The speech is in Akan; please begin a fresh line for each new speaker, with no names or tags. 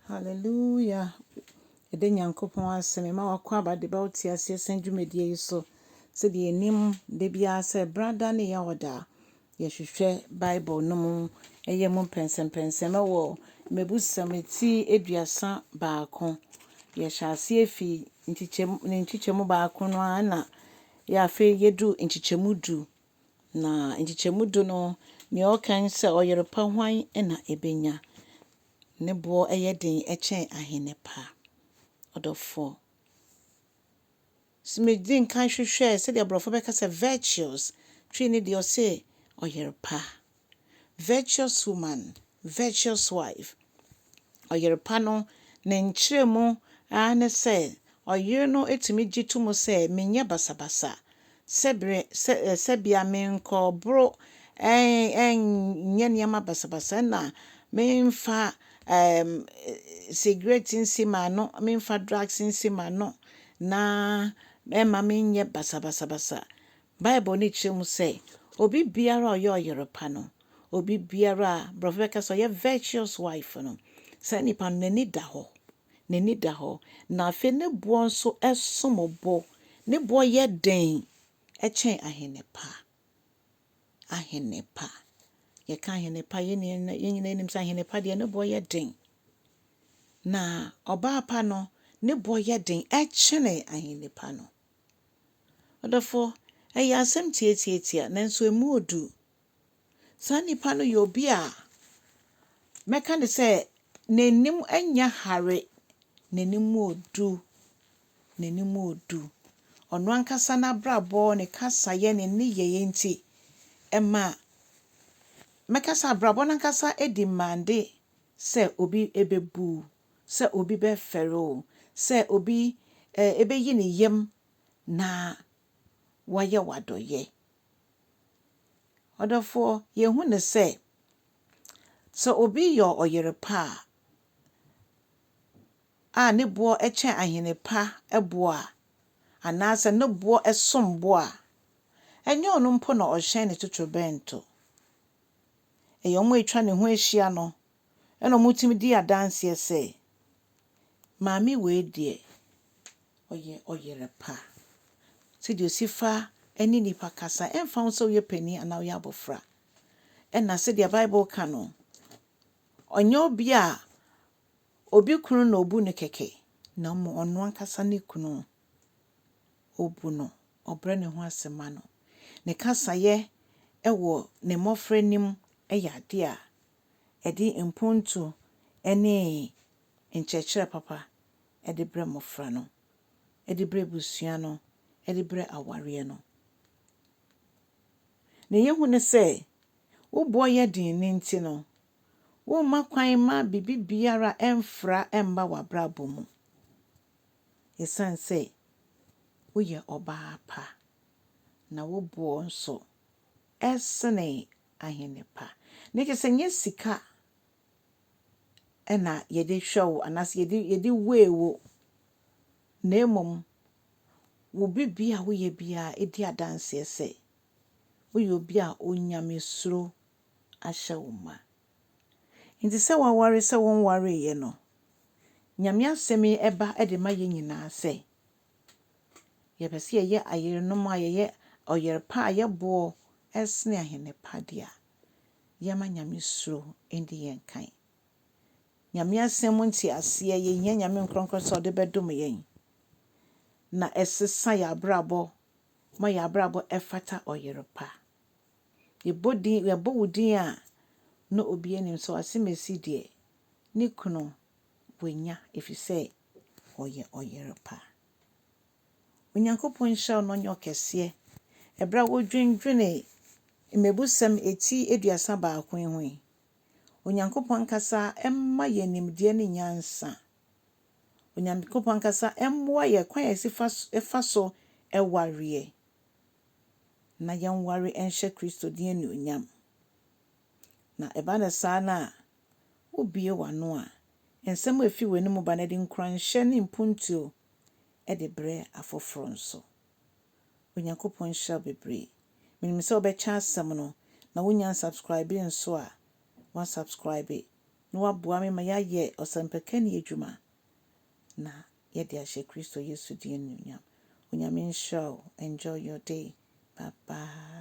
Hallelujah. Yɛda Nyankopɔn ase. Mema wakɔ aba de ba wote aseɛ sɛn dwumadie yi so. Sɛdeɛ yɛnim da biara sɛ brada ne yɛwɔ a yɛhwehwɛ Bible no mu ɛyɛ mu mpɛnsɛmpɛnsɛm ɛwɔ Mmebusɛm ti 31. Yɛhyɛ aseɛ fi nkyekyɛmu ne nkyekyɛmu 1 no ara na yɛ afei yɛdu nkyekyɛmu 10. Na nkyekyɛmu 10 no, nea ɔka ne sɛ ɔyere pa hwan na ebenya? Ne boɔ yɛ den kyɛn ahene pa. Ɔdɔfoɔ, sɛ medi nkan hwehwɛɛ sɛdeɛ aborɔfo bɛka sɛ virtuous, Twi ne deɛ ɔse ɔyere pa. Virtuous woman, virtuous wife. Ɔyere pa no, ne nkyerɛmu ara ne sɛ ɔyere no tumi gye to mu sɛ menyɛ basabasa. Sɛbere sɛ sɛbea menkɔboro ɛnyɛ nneɛma basabasa na memfa cigarette nsi m'ano, memfa drugs nsi m'ano na ɛmma menyɛ basabasabasa. Bible no kyerɛ mu sɛ obi biara a ɔyɛ ɔyere pa no, obi biara a borɔfo bɛka sɛ ɔyɛ virtuous wife no, saa nipa no n'ani da hɔ. N'ani da hɔ. Na afei ne boɔ nso som bo. Ne boɔ yɛ den kyɛn ahene pa. Ahene pa. Yɛka ahene pa, yɛn nyinaa nim sɛ ahene pa deɛ ne boɔ yɛ den. Na ɔbaa pa no, ne boɔ yɛ den ɛkyɛne ahene pa no. Ɔdɔfoɔ, ɛyɛ asɛm tiatiatia nanso emu odu. Saa nipa no yɛ obi a mɛka ne sɛ n'anim nyɛ hare, n'anim odu, n'anim odu. Ɔno ankasa n'abrabɔ, ne kasayɛ, ne nneyɛeɛ nti, ɛma mɛka sɛ abrabɔ n'ankasa di mmande sɛ obi bɛbu wo, sɛ obi bɛfɛre wo, sɛ obi ɛbɛyi ne yam na wayɛ wo adɔeɛ. Ɔdɔfoɔ, yɛhu ne sɛ, sɛ obi yɛ ɔyere pa a ne boɔ kyɛn ahene pa boɔ a, anaasɛ ne boɔ som bo a, ɛnyɛ ɔno mpo na ɔhyɛn ne totorobɛnto. Ɛyɛ wɔn a atwa ne ho ahyia no ɛna wɔtumi di adanseɛ sɛ, maame wei deɛ, ɔyɛ ɔyere pa. Sɛdeɛ osi fa ne nnipa kasa, ɛmfa ho sɛ woyɛ panin anaa woyɛ abɔfra. Ɛna sɛdeɛ Bible ka no, ɔnyɛ obi a obi kunu na obu no kɛkɛ, na mmom ɔno ankasa ne kunu obu no, ɔbrɛ ne ho ase ma no. Ne kasayɛ wɔ ne mmɔfra anim yɛ adeɛ a ɛde mpontu ne nkyerɛkyerɛ papa de brɛ mmɔfra no, de brɛ abusua no, de brɛ awareɛ no. Nea yɛhu ne sɛ, wo boɔ yɛ den no nti no, womma kwan mma biribi biara ɛmfra mma w'abrabɔ mu. Ɛsiane sɛ woyɛ ɔbaa pa, na wo boɔ nso ɛsene ahene pa. Na kyerɛ sɛ nyɛ sika ɛna yɛde hwɛ wo anaasɛ yɛde weigh wo, na mmom wo biribi a woyɛ biara ɛdi adanseɛ sɛ woyɛ obi a onyamesuro ahyɛ wo ma. Nti sɛ woaware sɛ wonwareeɛ no, Nyame asɛm yi ɛba de ma yɛn nyinaa sɛ, yɛpɛ sɛ yɛyɛ ayerenom a yɛyɛ ɔyere pa a yɛboɔ ɛsene ahene pa deɛ a, yɛma Nyame suro ndi yɛn kan. Nyame asɛm mu nteaseɛ, yɛhia Nyame nkrɔnkrɔn sɛ ɔde bɛdom yɛn. Na ɛsesa yɛn abrabɔ ma yɛn abrabɔ ɛfata ɔyere pa. Yɛbɔ din yɛbɔ wo din a, na obi anim sɛ Asemesi deɛ, ne kunu wanya ɛfiri sɛ ɔyɛ ɔyere pa. Onyankopɔn nhyira wo na ɔnyɛ wo kɛseɛ. Ɛberɛ a wodwendwene Mmebusɛm eti 31 yi ho yi, Onyankopɔn ankasa mma yɛn nimdeɛ ne nyansa. Onyankopɔn ankasa mmoa yɛn kwan a yɛsi fa so ɛwareɛ. Na yɛnware nhyɛ Kristo din anuonyam. Na ɛba no saa no a, wobue w'ano a, nsɛm a efi w'anom ba no de nkuranhyɛ ne mpuntuo de brɛ afoforɔ nso. Onyankopɔn nhyira wo bebree. Menim sɛ wobɛkyɛ asɛm no na wonya nsubscribe nso a, woasubscribe. Na na waboa me ma yɛayɛ ɔsɛmpakani adwuma na yɛde ahyɛ Kristo Yesu din anuonyam. Onyame nhyira wo. Enjoy your day. Bye bye.